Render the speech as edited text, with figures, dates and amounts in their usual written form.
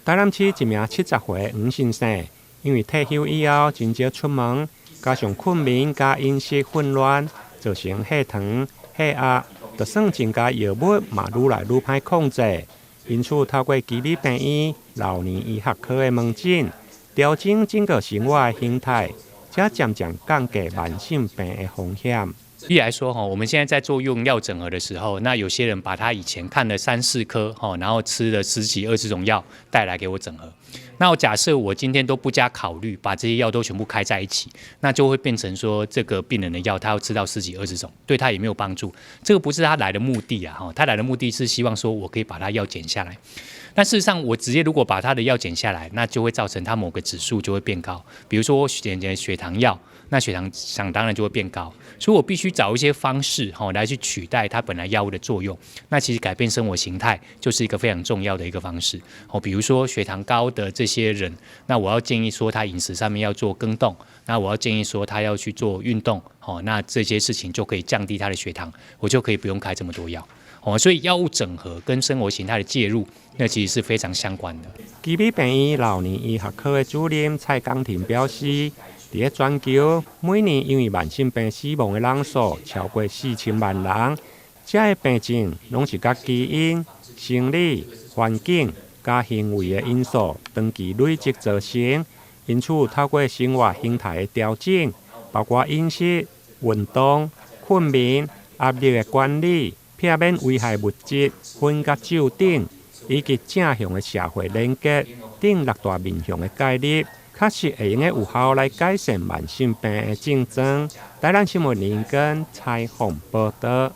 台南市一名70歲黃先生，因為退休以後真少出門，加上睏眠佮飲食混亂，造成血糖、血壓，就算增加藥物嘛，愈來愈歹控制。因此，透過旗美病院老年醫學科的門診，調整整個生活的形態，才漸漸降低慢性病的風險。一來說，哈，我們現在在做用藥整合的時候，那有些人把他以前看了三四科，哈，然後吃了十幾二十種藥帶來給我整合。那我假設我今天都不加考慮，把這些藥都全部開在一起，那就會變成說這個病人的藥他要吃到十幾二十種，對他也沒有幫助。這個不是他來的目的啊，哈，他來的目的是希望說我可以把他藥減下來。但事實上，我直接如果把他的藥減下來，那就會造成他某個指數就會變高。比如說我減減血糖藥，那血糖想當然就會變高。所以我必須找一些方式，哈，來去取代他本來藥物的作用。那其實改變生活形態就是一個非常重要的一個方式。哦，比如說血糖高的這些人，那我要建議說他飲食上面要做更動，那我要建議說他要去做運動，哦，那這些事情就可以降低他的血糖，我就可以不用開這麼多藥。哦，所以藥物整合跟生活形態的介入，那其實是非常相關的。旗美病院老年醫學科的主任蔡江廷表示，佇咧全球每年因為慢性病死亡的人數超過4000萬人，這个病症攏是佮基因、生理、環境佮行為的因素長期累積造成。因此，透過生活形態的調整，包括飲食、運動、睏眠、壓力的管理、避免危害物質、薰佮酒等，以及正向的社會連結等六大面向的介入，確實會用得有效來改善慢性病的症狀。台南新聞林根採訪報導。